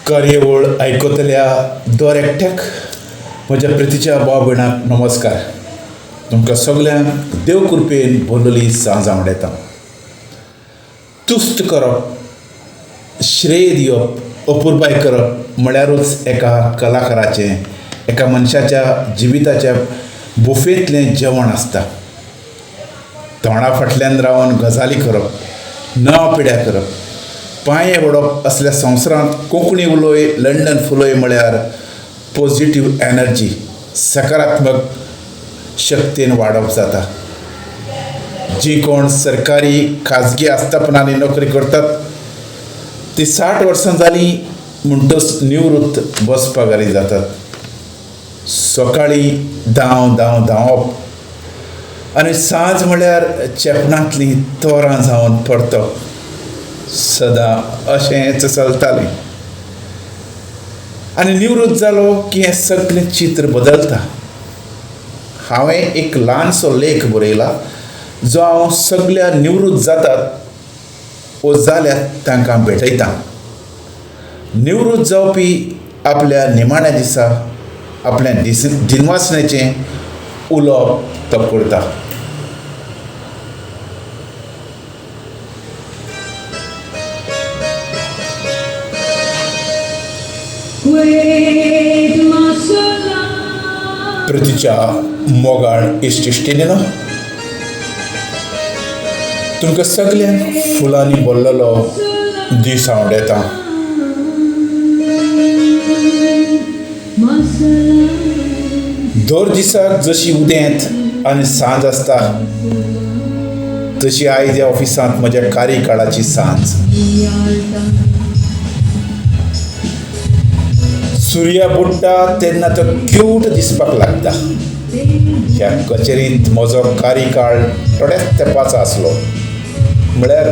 कार्यवळ आयकतल्या दर एकट्याक म्हज्या प्रितीच्या भाव भयणाक नमस्कार. तुमकां सगल्यांक देव कृपेन भरलेली सांज आवडयता. तुस्त करप, श्रेय दिवप, अपुरबाय करप म्हळ्यारूच एका कलाकाराचें, एका मनशाच्या जिविताच्या बुफेंतलें जेवण आसता. तोंडा फाटल्यान रावन गजाली करप, नांव पिड्यार करप, पांये वडप असल्या संवसारांत कोंकणी उलय लंडन फुलय म्हळ्यार पॉझिटीव एनर्जी, सकारात्मक शक्तीन वाडप जाता. जी कोण सरकारी खाजगी आस्थापनांनी नोकरी करतात ती 60 वर्सां जालीं म्हणटच निवृत्त बसपा जातात. सकाळीं धांव धांव धांवप आनी सांज म्हळ्यार चेपणांतलीं तोरां जावन परतप, सदां अशेंच चलतालें. आनी निवृत्त जालो की हें सगळें चित्र बदलता. हांवें एक ल्हानसो लेख बरयला जो हांव सगळ्या निवृत्त जातात वो जाल्यात तांकां भेटयतां. निवृत्त जावपी आपल्या निमाण्या दिसा आपल्या दिनवासण्याचें उलोवप तो करता. प्रतिच्या मोगाळ इश्ट इश्टिणीनो, तुमकां सगल्यांक फुलांनी भरलेलो दीस आवडयता. दर दिसाक जशी उदेंत आनी सांज आसता तशी आयज ह्या ऑफिसांत म्हज्या कार्यकाळाची सांज. सुर्या बुडटा तेन्ना तो क्यूट दिसपाक लागता. ह्या कचेरींत म्हजो कार्यकाळ थोड्याच तेंपाचो आसलो, म्हळ्यार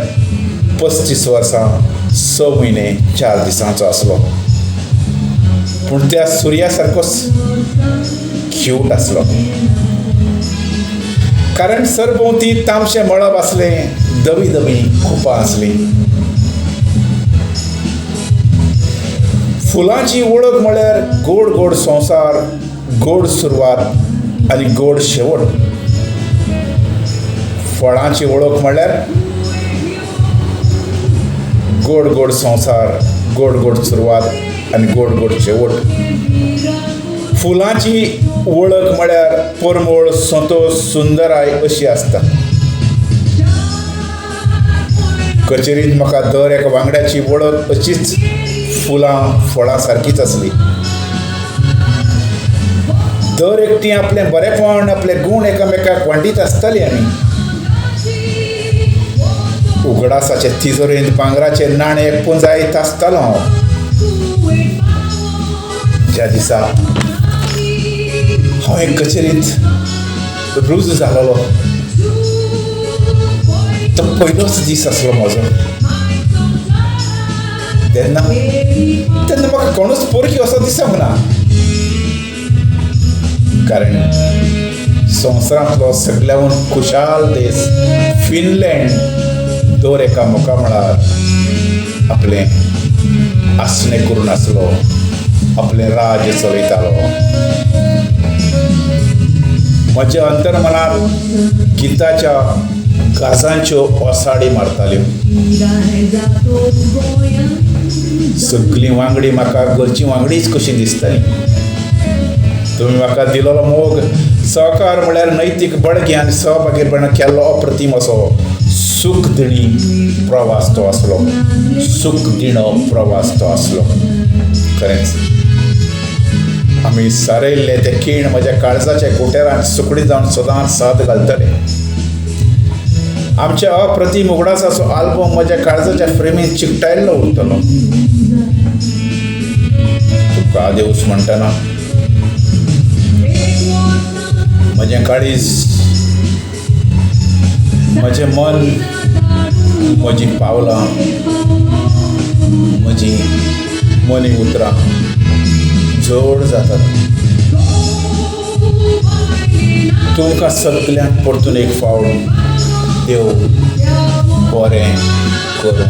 35 वर्सां 6 म्हयने 4 दिसांचो आसलो. पूण त्या सुर्या सारकोच क्यूट आसलो, कारण सरभोंवती तामशें मळब आसलें, दवी दवी कुपां आसलीं. फुलांची वळख म्हळ्यार गोड गोड संवसार, गोड सुरवात आनी गोड शेवट. फळांची वळख म्हळ्यार गोड गोड संवसार, गोड गोड सुरवात आनी गोड गोड शेवट. फुलांची वळख म्हळ्यार परमळ, संतोष, सुंदराय अशी आसता. कचेरींत म्हाका दर एका वांगड्याची वळख अशीच फुलां फळां सारकीच आसली. दर एकटी आपलें बरेपण, आपले गूण एकामेकाक वांटीत आसताली. आमी उगडासाचे तिजोरेंत भांगराचे नाणे पुंजायत आसतालो हांव. ज्या दिसा हांव एक कचेरींत रुजू जालोलो तो पयलोच दीस आसलो म्हजो. तेन्ना तेन्ना म्हाका कोणूच पोरकी असो दिसप ना, कारण संवसारांतलो सगळ्याहून खुशाल देश फिनलँड दर एका मुखामळार आपलें आसणें करून आसलो, आपलें राज्य चलयतालो. म्हज्या अंतर्मनात गिताच्या गाजांच्यो ओसाडी मारताल्यो. सगळीं वांगडी म्हाका घरची वांगडीच कशी दिसताली. तुमी म्हाका दिलोलो मोग, सहकार म्हळ्यार नैतीक बळगें आनी सहभागीपणान केल्लो अप्रतीम असो सूख दिणी प्रवास तो आसलो, सूख दिणो प्रवास तो आसलो. खरेंच आमी सारयल्ले ते खीण म्हज्या काळजाच्या गोटेरान सुकडी जावन सदांच साद घालतले. आमच्या अप्रतीम उगडासाचो आल्बम म्हज्या काळजाच्या फ्रेमींत चिकटायल्लो उरतलो. तुका आदेवस म्हणटना म्हजें काळीज, म्हजें मन, म्हजीं पावलां, म्हजीं मनी उतरां जड जातात. तुमकां सगल्यांक परतून एक फावट देव बरें करूं.